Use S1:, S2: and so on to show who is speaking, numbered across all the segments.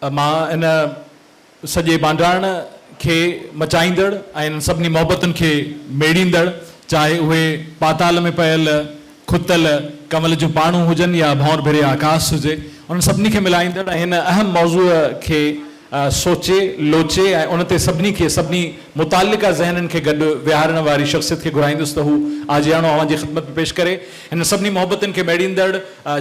S1: مان ان سڄي ٻانڊاڻ کي مچائيندڙ ۽ انهن سڀني محبتن کي ميڙيندڙ، چاهي اهي پاتال ۾ پيل کتل ڪنول جون پاڙون هجن يا ڀونر ڀري آڪاس هجي، انهن سڀني کي ملائيندڙ ۽ هن اهم موضوع کي سوچي، لوچي ۽ ان تي سڀني کي، سڀني متعلقه ذهنن کي گڏ ويهارڻ واري شخصيت کي گهرائيندس ته هو آجياڻو اوهان جي خدمت ۾ پيش ڪري. هن سڀني محبتن کي ميڙيندڙ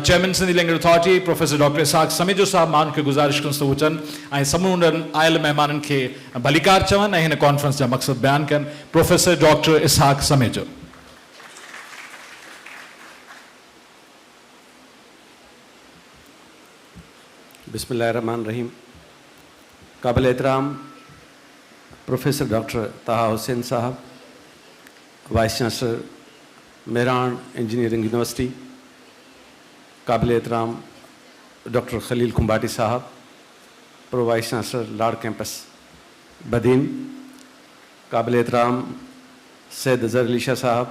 S1: chairman Sindhi language authority professor doctor Ishaq Samejo صاحب مان ان کي گذارش ڪندس ته هو اچن ۽ سمورن آيل مهمانن کي ڀليڪار چون ۽ هن ڪانفرنس جا مقصد بيان ڪن. Professor doctor Ishaq Samejo.
S2: بسم الله الرحمٰن الرحيم قابل احترام پروفيسر ڊاڪٽر طه حسين صاحب vice chancellor Mehran engineering university, قابل احترام ڊاڪٽر خليل کنڀاٽي صاحب پرو وائيس چانسلر لاڙ ڪئمپس بدين، قابل احترام سيد اظهر علي شاهه صاحب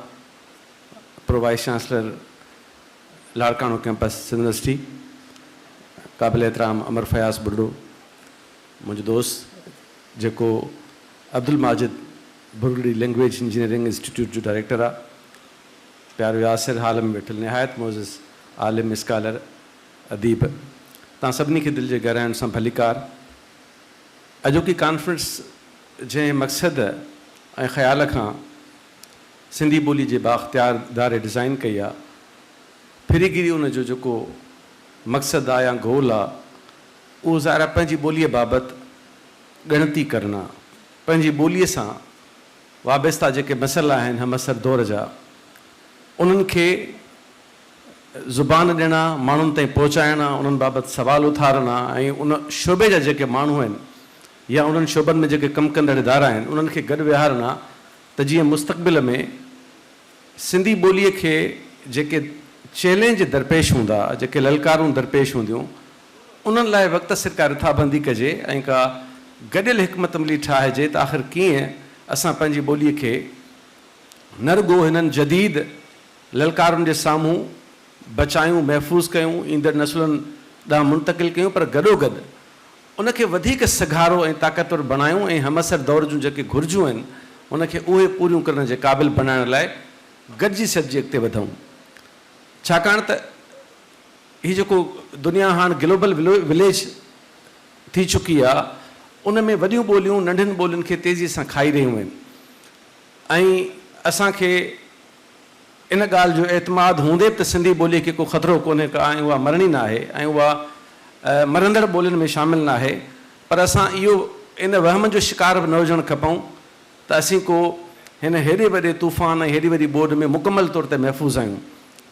S2: pro vice chancellor Larkana campus Sindh university, قابل احترام امر فياض ٻرڙو منهنجو دوست جيڪو Abdul Majid Bhurgri language engineering institute جو ڊائريڪٽر آ. پيارو ياسر هال ۾ ويٺل نهايت معزز عالم، اسڪالر، اديب، توهان سڀني کي دل جي گهراين سان ڀليڪار. اڄوڪي ڪانفرنس جنهن مقصد ۽ خيال کان سنڌي ٻولي جي بااختيار اداري ڊزائين ڪئي آ، ڦري گهري ان جو جيڪو مقصد آ يا گول آ، اهو ظاهر آ پنهنجي ٻوليء بابت ڳڻتي ڪرڻ آ. پنهنجي ٻوليء سان وابسته جيڪي مسئلا آهن همعصر دور جا، انهن کي زبان ڏيڻا، ماڻهن تائين پهچائڻا، انهن بابت سوال اٿارڻا ۽ ان شعبي جا جيڪي ماڻهو آهن يا انهن شعبن ۾ جيڪي ڪم ڪندڙ ادارا آهن، انهن کي گڏ ويهارڻا ته جيئن مستقبل ۾ سنڌي ٻوليء کي جيڪي چئلينج درپيش هوندا، جيڪي للڪارون درپيش هونديون، انهن لاء وقت سر ڪا رٿابندي ڪجي ۽ ڪا گڏيل حڪمت عملي ٺاهجي ته آخر ڪيئن اسان پنهنجي ٻوليء کي نه رڳو هنن جديد للڪارن جي سامهون بچايون، محفوظ ڪيون، ايندڙ نسلن ڏانهن منتقل ڪيون پر گڏوگڏ ان کي وڌيڪ سگهارو ۽ طاقتور بڻايون ۽ همعصر دور جون جيڪي گهرجون آهن ان کي اهي پوريون ڪرڻ جي قابل بڻائڻ لاء گڏجي سڏجي اڳتي وڌون ڇاڪاڻ ته هي جيڪو دنيا هاڻ گلوبل وليج ٿي چڪي آ ان ۾ وڏيون ٻوليون ننڍين ٻولين کي تيزي سان کائي رهيون آهن ۽ اسان کي ان ڳالهه جو اعتماد هوندي به ته سنڌي ٻوليء کي ڪو خطرو ڪونهي ڪا ۽ اها مرڻي ناهي ۽ اها مرندڙ ٻولين ۾ شامل ناهي پر اسان اهو ان وهم جو شڪار به نه هجڻ کپئون ته اسين ڪو هن هيڏي وڏي طوفان ۽ هيڏي وڏي ٻوڏ ۾ مڪمل طور تي محفوظ آهيون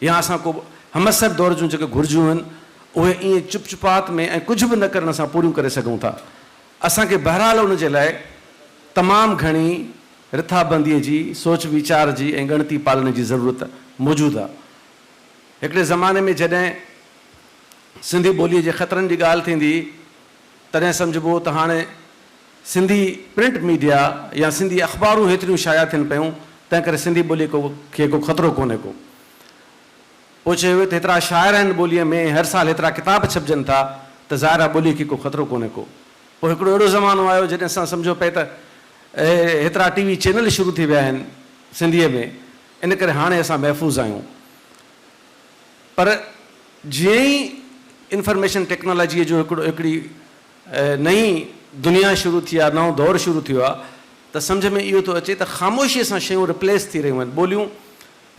S2: يا اسان ڪو همعصر دور جون جيڪي گهرجون آهن اهي ائين چپ چپات ۾ ۽ ڪجهه به نه ڪرڻ سان پوريون ڪري سگهون ٿا. اسان کي بهرحال ان جي لاء تمام گهڻي رٿابنديء جي، سوچ ويچار جي ۽ ڳڻتي پالڻ جي ضرورت موجود آ. هڪڙي زماني ۾ جڏهن سنڌي ٻوليء جي خطرن جي ڳالهه ٿيندي هئي، تڏهن سمجهبو هو ته هاڻي سنڌي پرنٽ ميڊيا يا سنڌي اخبارون هيتريون شايع ٿين پيون، تنهنڪري سنڌي ٻوليء کي ڪو خطرو ڪونهي ڪو. پوء چيو ويو ته هيترا شاعر آهن ٻوليء ۾ ۽ هر سال هيترا ڪتاب ڇپجن ٿا ته ظاهر آهي ٻوليء کي ڪو خطرو ڪونهي ڪو. پوء هڪڙو اهڙو زمانو آيو جڏهن اسان سمجهيو پئي ته هيترا ٽي وي چينل شروع ٿي ويا آهن سنڌيء ۾ ان ڪري هاڻي اسان محفوظ آهيون. پر جيئن ئي انفارميشن ٽيڪنالاجيء جو هڪڙو هڪڙي نئين دنيا شروع ٿي آهي، نئون دور شروع ٿيو آهي ته سمجهه ۾ اهو ٿو اچي ته خاموشيء سان شيون رپليس ٿي رهيون آهن، ٻوليون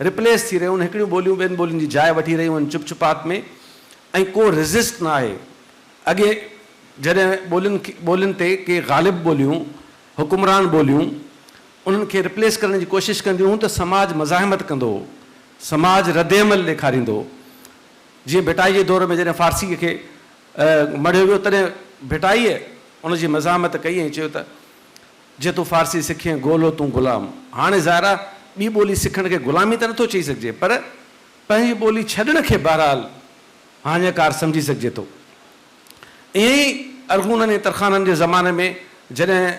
S2: رپليس ٿي رهيون آهن، هڪڙيون ٻوليون ٻين ٻولين جي جاء وٺي رهيون آهن چپ چپات ۾ ۽ ڪو ريزسٽ نه آهي. اڳي جڏهن ٻولين ٻولين تي ڪي غالب ٻوليون، حڪمران ٻوليون انهن کي رپليس ڪرڻ جي ڪوشش ڪنديون هيون ته سماج مزاحمت ڪندو هو، سماج ردعمل ڏيکاريندو هو. جيئن ڀٽائي جي دور ۾ جڏهن فارسيء کي مڙهيو ويو تڏهن ڀٽائيء ان جي مزاحمت ڪئي ۽ چيو ته جي تون فارسي سکين گولو تون غلام. هاڻي ظاهر آ ٻي ٻولي سکڻ کي غلامي ته نٿو چئي سگهجي پر پنهنجي ٻولي ڇڏڻ کي بهرحال هاڃيڪار سمجهي سگهجي ٿو. ائين ئي ارغونن ۽ ترخانن جي زماني ۾ جڏهن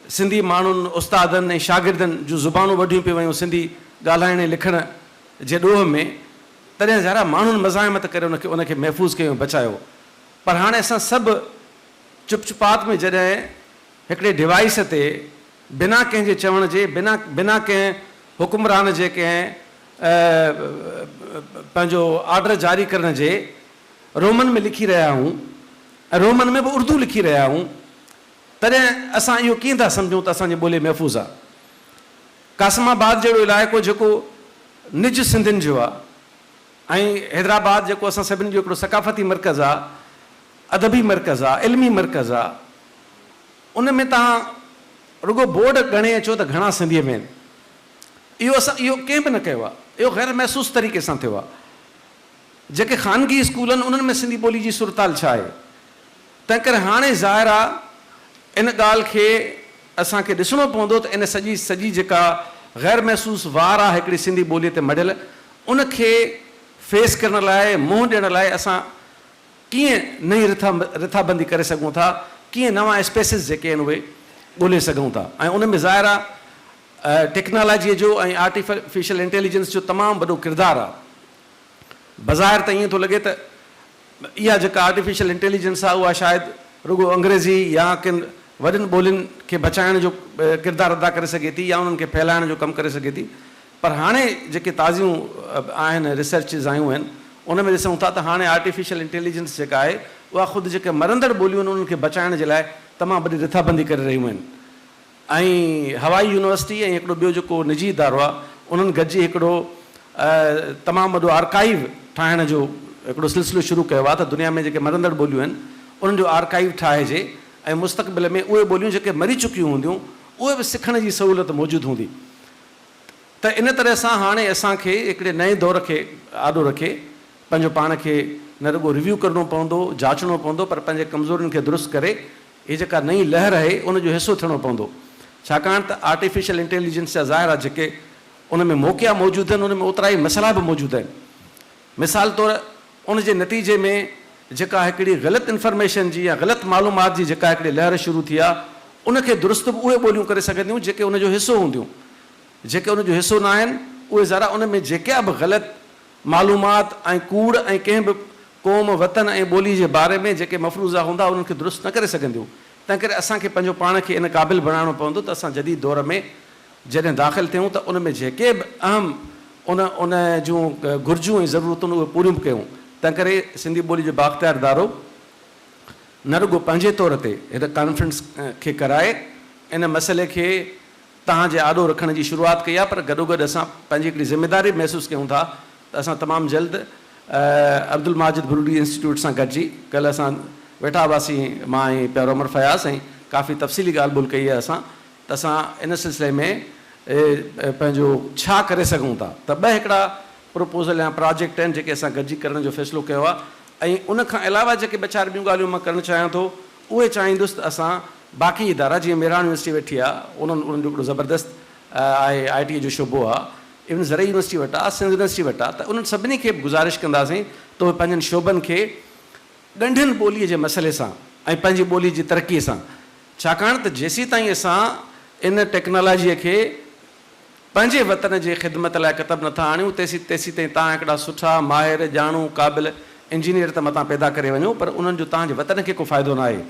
S2: سنڌي ماڻهن، استادن ۽ شاگردن جون زبانون وڍيون پئي ويون سنڌي ڳالهائڻ ۽ لکڻ جي ڏوهه ۾ تڏهن ظاهر آ ماڻهن مزاحمت ڪري ان کي ان کي محفوظ ڪيو ۽ بچايو پر هاڻي اسان سڀ. چپ چپات ۾ جڏهن هڪڙي ڊوائيس تي بنا ڪنهن جي چوڻ جي، بنا بنا ڪنهن حڪمران جي ڪنهن پنهنجو آرڊر جاري ڪرڻ جي رومن ۾ لکي رهيا آهيون ۽ رومن ۾ به اردو لکي رهيا آهيون تڏهن اسان اهو ڪيئن ٿا سمجهون ته اسان جي ٻولي محفوظ آهي. قاسم آباد جهڙو علائقو جيڪو نج سنڌين جو آهي ۽ حيدرآباد جيڪو اسان سڀني جو هڪڙو ثقافتي مرڪز آهي، ادبي مرڪز آهي، علمي مرڪز آهي، ان ۾ توهان رڳو بورڊ ڳڻي اچو ته گهڻا سنڌيء ۾ آهن. اهو اسان اهو ڪنهن به نه ڪيو آهي. اهو غير محسوس طريقي سان ٿيو آهي. جيڪي خانگي اسڪول آهن انهن ۾ سنڌي ٻولي جي صورتحال ڇا آهي؟ تنهنڪري هاڻي ظاهر آهي ان ڳالهه کي اسان کي ڏسڻو پوندو ته ان سڄي سڄي جيڪا غير محسوس وار آهي هڪڙي سنڌي ٻوليء تي مڙهيل ان کي فيس ڪرڻ لاء منهن ڏيڻ لاء اسان ڪيئن نئين رٿا رٿابندي ڪري سگهون ٿا، ڪيئن نوان اسپيسز جيڪي آهن اهي ڳولي سگهون ٿا ۽ ان ۾ ظاهر آهي ٽيڪنالاجيء جو ۽ آرٽيفيشل انٽيليجنس جو تمام وڏو ڪردار آهي. بظاهر ته ائين ٿو لڳي ته اها جيڪا آرٽيفيشل انٽيليجنس آهي اها شايد رڳو انگريزي يا ڪن وڏين ٻولين کي بچائڻ جو ڪردار ادا ڪري سگهي ٿي يا انهن کي ڦهلائڻ جو ڪم ڪري سگهي ٿي پر هاڻي جيڪي تازيون آهن ريسرچز آيون آهن ان ۾ ڏسون ٿا ته هاڻي آرٽيفيشل انٽيليجنس جيڪا آهي اها خود جيڪي مرندڙ ٻوليون آهن انهن کي بچائڻ جي لاء تمام وڏي رٿابندي ڪري رهيون آهن ۽ هوائي يونيورسٽي ۽ هڪڙو ٻيو جيڪو نجي ادارو آهي انهن گڏجي هڪڙو تمام وڏو آرڪائيو ٺاهڻ جو هڪڙو سلسلو شروع ڪيو آهي ته دنيا ۾ جيڪي مرندڙ ٻوليون آهن انهن جو آرڪائيو ٺاهجي ۽ مستقبل ۾ اهي ٻوليون جيڪي مري چڪيون هونديون اهي به سکڻ جي سهولت موجود هوندي ته ان طرح سان هاڻي اسان کي هڪڙي نئين دور کي آڏو رکي پنهنجو پاڻ کي نه رڳو ريويو ڪرڻو پوندو، جاچڻو پوندو پر پنهنجي ڪمزورين کي درست ڪري هي جيڪا نئين لهر آهي ان جو حصو ٿيڻو پوندو. ڇاڪاڻ ته آرٽيفيشل انٽيليجنس جا ظاهر آهي جيڪي ان ۾ موقعا موجود آهن ان ۾ اوترا ئي مسئلا به موجود آهن. مثال طور ان جي نتيجي ۾ جيڪا هڪڙي غلط انفارميشن جي يا غلط معلومات جي جيڪا هڪڙي لهر شروع ٿي آهي ان کي درست به اهي ٻوليون ڪري سگهنديون جيڪي ان جو حصو هونديون. جيڪي ان جو حصو ناهن اهي ذرا ان ۾ جيڪا به غلط معلومات ۽ ڪوڙ ۽ ڪنهن به قوم، وطن ۽ ٻولي جي باري ۾ جيڪي مفروضا هوندا انهن کي درست نه ڪري سگهنديون. تنهنڪري اسان کي پنهنجو پاڻ کي ان قابل بڻائڻو پوندو ته اسان جديد دور ۾ جڏهن داخل ٿيون ته ان ۾ جيڪي به اهم ان ان جون گهرجون ۽ ضرورتون اهي پوريون به ڪيون. تنهنڪري سنڌي ٻولي جو بااختيار ادارو نه رڳو پنهنجي طور تي هن ڪانفرنس کي ڪرائي ان مسئلي کي توهان جي آڏو رکڻ جي شروعات ڪئي آهي پر گڏوگڏ اسان پنهنجي هڪڙي ذميداري به محسوس ڪيون ٿا ته اسان تمام جلد عبدالماجد بروڙي انسٽيٽيوٽ سان گڏجي ڪلهه اسان ويٺا هئاسين مان ۽ پيارو عمر فياض ۽ ڪافي تفصيلي ڳالهه ٻولهه ڪئي آهي اسان ته اسان ان سلسلي ۾ پنهنجو ڇا ڪري سگهون ٿا ته ٻه هڪڙا پروپوزل يا پراجيڪٽ آهن جيڪي اسان گڏجي ڪرڻ جو فيصلو ڪيو آهي ۽ ان کان علاوه جيڪي ٻه چار ٻيون ڳالهيون مان ڪرڻ چاهيان ٿو اهي چاهيندس ته اسان باقي ادارا جيئن مهراڻ يونيورسٽي ويٺي آ انهن انهن جو هڪڙو زبردست آء آء ٽي جو شعبو آ ايون زرعي يونيورسٽي وٽ آ سنڌ يونيورسٽي وٽ آ ته انهن سڀني کي به گذارش ڪنداسين ته اهي پنهنجن شعبن کي ڳنڍين ٻولي جي مسئلي سان ۽ پنهنجي ٻولي جي ترقي سان ڇاڪاڻ ته جيسيتائين اسان ان ٽيڪنالاجيء کي پنهنجي وطن جي خدمت لاء ڪتب نٿا آڻيون، تيسين تيسيتائين توهان هڪڙا سٺا، ماهر، ڄاڻو، قابل انجنيئر ته متان پيدا ڪري وڃو، پر انهن جو توهان جي وطن کي ڪو فائدو ناهي.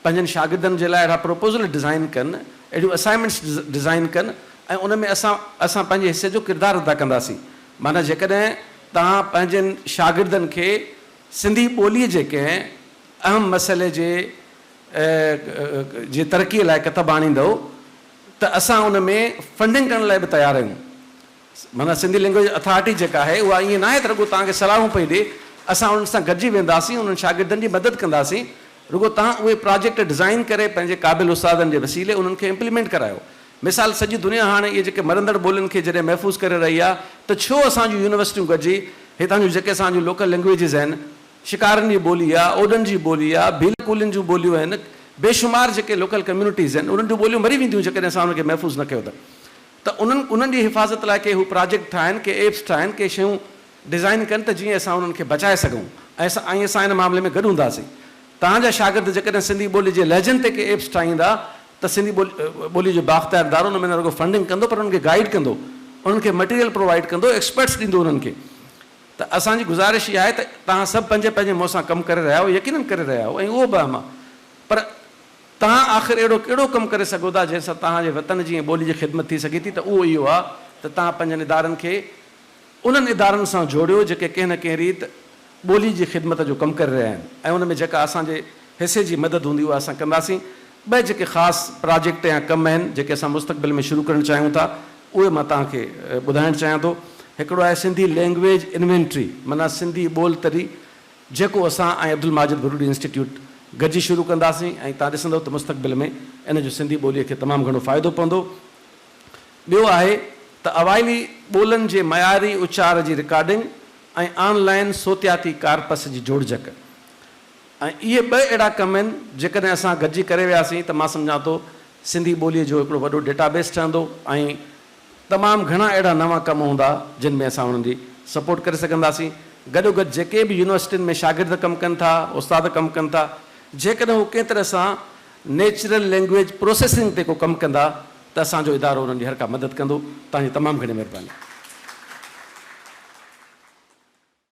S2: پنهنجن شاگردن جي لاء اهڙا پروپوزل ڊزائين ڪن، اهڙيون اسائنمينٽس ڊزائين ڪن ۽ ان ۾ اسان اسان پنهنجي حصي جو ڪردار ادا ڪنداسين. معنيٰ جيڪڏهن توهان پنهنجن شاگردن کي سنڌي ٻوليء جي ڪنهن اهم مسئلي جي جي ترقيء لاء ڪتب آڻيندؤ ته اسان ان ۾ فنڊنگ ڪرڻ لاء به تيار آهيون. معنيٰ سنڌي لينگويج اٿارٽي جيڪا آهي اها ائين ناهي ته رڳو توهان کي صلاحون پئي ڏي، اسان انهن سان گڏجي وينداسين، انهن شاگردن جي مدد ڪنداسين، رڳو توهان اهي پراجيڪٽ ڊزائين ڪري پنهنجي قابل استادن جي وسيلي انهن کي امپليمينٽ ڪرايو. مثال سڄي دنيا هاڻي اهي جيڪي مرندڙ ٻولين کي جڏهن محفوظ ڪري رهي آهي ته ڇو اسان جون يونيورسٽيون گڏجي هتان جون جيڪي اسان جون لوڪل لينگويجز آهن شڪارين جي ٻولي آ، اوڏن جي ٻولي آ، ڀيل ڪولين جون ٻوليون آهن، بيشمار جيڪي لوڪل ڪميونٽيز آهن انهن جون ٻوليون مري وينديون جيڪڏهن اسان انهن کي محفوظ نه ڪيو ته. ته انهن انهن جي حفاظت لاء ڪي هو پراجيڪٽ ٺاهن، ڪي ايپس ٺاهن، ڪي شيون ڊزائين ڪن ته جيئن اسان انهن کي بچائي سگهون ۽ اسان ۽ اسان ان معاملي ۾ گڏ هونداسين. توهان جا شاگرد جيڪڏهن سنڌي ٻولي جي لهجن تي ڪي ايپس ٺاهيندا ته سنڌي ٻولي جو بااختيار ادارو ان ۾ نه رڳو فنڊنگ ڪندو پر انهن کي گائيڊ ڪندو، انهن کي مٽيريل پرووائيڊ ڪندو، ايڪسپرٽس ڏيندو انهن کي. ته اسان جي گذارش اها آهي ته توهان سڀ پنهنجي پنهنجي منهن سان ڪم ڪري رهيا آهيو، يقينن ڪري رهيا آهيو ۽ اهو به اهم آهي پر توهان آخر اهڙو ڪهڙو ڪم ڪري سگهو ٿا جنهن سان توهان جي وطن جي ۽ ٻولي جي خدمت ٿي سگهي ٿي ته اهو اهو آهي ته توهان پنهنجن ادارن کي انهن ادارن سان جوڙيو جيڪي ڪنهن نه ڪنهن ريت ٻولي جي خدمت جو ڪم ڪري رهيا آهن ۽ ان ۾ جيڪا اسان جي حصي جي مدد هوندي اها اسان ڪنداسين. ٻه جيڪي خاص پراجيڪٽ يا ڪم آهن جيڪي اسان مستقبل ۾ شروع ڪرڻ چاهيون ٿا اهي مان توهان کي ٻڌائڻ چاهيان ٿو. هڪڙو آهي سنڌي لينگويج انوينٽري معنيٰ سنڌي ٻول تري جيڪو اسان ۽ عبدالماجد ڀرڳڙي انسٽيٽيوٽ گڏجي شروع ڪنداسين ۽ توهان ڏسندؤ ته مستقبل ۾ ان جو سنڌي ٻوليء کي تمام گهڻو فائدو پوندو. ٻيو آهي ته اوائلي ٻولن جي معياري اچار جي رڪارڊنگ ۽ آن لائين صوتياتي ڪارپس جي جوڙجڪ. ۽ اهي ٻه اهڙا ڪم آهن جيڪڏهن اسان گڏجي ڪري وياسين ته مان سمجهان ٿو سنڌي ٻوليء جو هڪڙو وڏو ڊيٽابيس ٺهندو ۽ تمام گهڻا اهڙا نوان ڪم هوندا جن ۾ اسان انهن جي سپورٽ ڪري سگهنداسين. گڏوگڏ جيڪي به يونيورسٽين ۾ شاگرد ڪم ڪن ٿا، استاد ڪم ڪن ٿا، جيڪڏهن هو ڪنهن طرح سان نيچرل لينگويج پروسيسنگ تي ڪو ڪم ڪندا ته اسان جو ادارو انهن جي هر ڪا مدد ڪندو. توهان جي تمام گهڻي مهرباني.